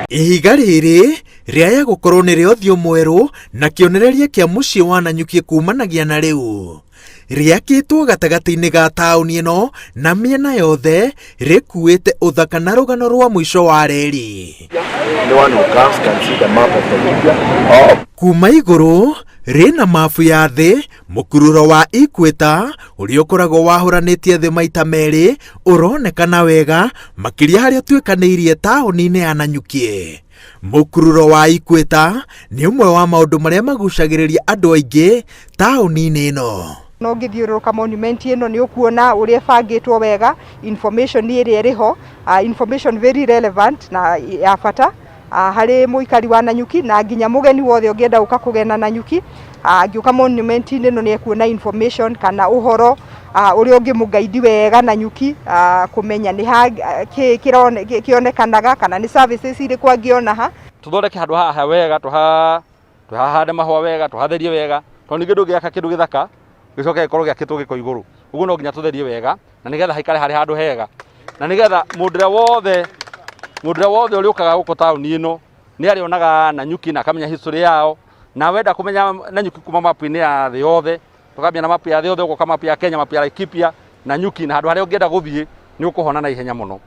Ihiga rĩrĩ rĩaya gũkorwo nĩ rĩa ũthiũ mwerũ na kĩonereria kĩa mũciĩ wa Nanyuki kumanagia na rĩu. Rĩakĩtwo gatagatĩ-inĩ ga taũni ĩno na mĩena yothe rĩkuĩte ũthaka na rũgano rwa mũico wa reri. Anyone who comes can see the map of Laikipia. Oh. Kuma igũrũ rĩna mabu ya thĩ, mũkururo wa Equator ũrĩa ũkoragwo wahũranĩtie thĩ maita merĩ ũronekana wega makĩria harĩa ũtuĩkanĩirie taũni-inĩ ya Nanyuki. Mũkururo wa Equator nĩ ũmwe wa maũndũ marĩa magucagĩrĩria andũ aingĩ taũni-inĩ ĩno. No ũngĩthiũrũrũka monument ĩno nĩ ũkuona ũrĩa ĩbangĩtwo wega, information ĩrĩa ĩrĩ ho, information very relevant na ya bata harĩ mũikari wa Nanyuki na nginya mũgeni wothe ũngĩenda gũka kũgena Nanyuki, angĩũka monument-inĩ ĩno nĩ ekuona information kana ũhoro ũrĩa ũngĩmũgaidi wega Nanyuki, kũmenya nĩ ha kĩ kĩonekanaga kana nĩ services irĩkũ angĩona ha. Tũthondeke handũ haha wega, tũhahande mahũa wega, tũhatherie wega, tondũ ningĩ ndũngĩaka kĩndũ gĩthaka gĩcoke gĩkorwo gĩakĩtwo gĩko igũrũ. Ũguo no nginya tũtherie wega na nĩgetha haikare harĩ handũ hega, na nĩgetha mũndũ ũrĩa wothe ũrĩũkaga gũkũ taũni ĩno nĩ arĩonaga Nanyuki na akamenya history yao. Na wenda kũmenya Nanyuki kuma mapu-inĩ ya thĩ yothe, tũkambia na mapu ya thĩ yothe, ũgoka mapu ya Kenya, mapu ya Laikipia, Nanyuki na handũ harĩa ũngĩenda gũthiĩ nĩ ũkũhona na ihenya mũno.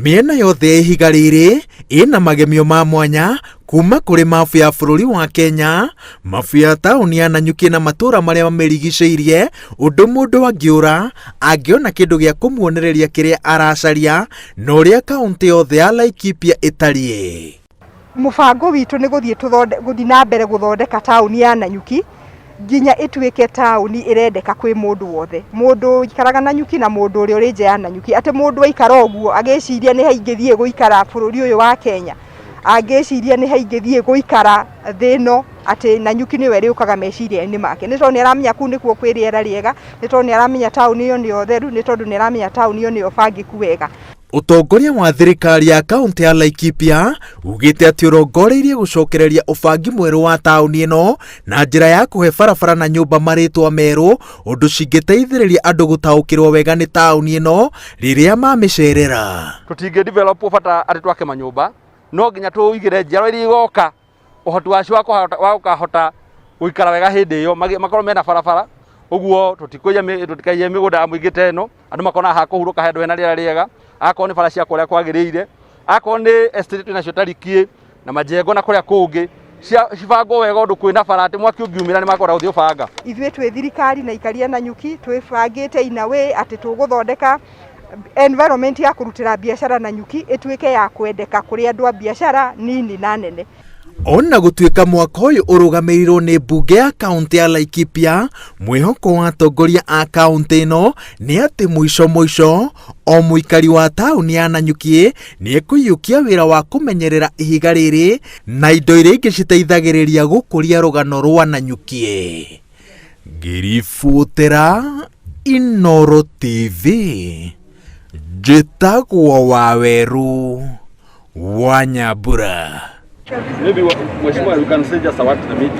Mĩena yothe ya ihiga rĩrĩ ĩna magemio ma mwanya kuma kũrĩ mabu ya bũrũri wa Kenya, mabu ya taũni ya Nanyuki na matũũra marĩa mamĩrigicĩirie, ũndũ mũndũ angĩũra angĩona kĩndũ gĩa kũmuonereria kĩrĩa aracaria na ũrĩa kaũntĩ yothe ya Laikipia ĩtariĩ. Mũbango witũ nĩ gũthiĩ na mbere gũthondeka taũni ya Nanyuki nginya ĩtuĩke taũni ĩrendeka kwĩ mũndũ wothe, mũndũ ũikaraga Nanyuki na mũndũ ũrĩa ũrĩ nja ya Nanyuki, atĩ mũndũ aikara ũguo agĩciria nĩ ha ingĩthiĩ gũikara bũrũri ũyũ wa Kenya, angĩciria nĩ ha ingĩthiĩ gũikara thĩ ĩno, atĩ Nanyuki nĩyo ĩrĩũkaga meciria-inĩ make, nĩ tondũ nĩ aramenya kũu nĩkuo kwĩ rĩera rĩega, nĩ tondũ nĩ aramenya taũni ĩyo nĩyo theru, nĩ tondũ nĩ aramenya taũni ĩyo nĩyo bangĩku wega. Ũtongoria wa thirikari ya kaũntĩ ya Laikipia ugĩte atĩ ũrongoreirie gũcokereria ũbangi mwerũ wa taũni ĩno na njĩra ya kũhe barabara na nyũmba marĩtwa merũ, ũndũ cingĩteithĩrĩria andũ gũtaũkĩrwo wega nĩ taũni ĩno rĩrĩa mamĩcerera. Tũtingĩ develop bata atĩ twake manyũmba, no nginya tũigĩre njiarwa iria igoka ũhoti wacio wa gũkahota gũikara wega hĩndĩ ĩyo, makorwo mena barabara. Ũguo tũtikaiye mĩgũnda ya mũingĩ ta ĩno, andũ makonaga ha kũhurũka, handũ hena rĩera rĩega, akorwo nĩ bara cia kũrĩa kwagĩrĩire, akorwo nĩ estate twĩnacio Tarikiĩ na Majengo na kũrĩa kũngĩ, cibangwo wega ũndũ kwĩna bara atĩ mwaki ũngiumĩra nĩ makũhota gũthiĩ ũbanga. Ithuĩ twĩ thirikari na ikaria Nanyuki twĩbangĩte in a way atĩ tũgũthondeka environment ya kũrutĩra biacara Nanyuki ĩtuĩke ya kwendeka kũrĩ andũ a biacara nini na nene. Ona gũtuĩka mwaka ũyũ ũrũgamĩrĩirwo nĩ mbunge ya kaũntĩ ya Laikipia, mwĩhoko wa atongoria a kaũntĩ ĩno nĩ atĩ mũico mũico o mũikari wa taũni ya Nanyuki nĩ ekũiyũkia wĩra wa kũmenyerera ihiga rĩrĩ na indo iria ingĩ citeithagĩrĩria gũkũria rũgano rwa Nanyuki. Ngĩribotera Inooro TV, njĩtagwo Waweru wa Nyambura. Maybe, Mheshimiwa, you can say just a word to the media.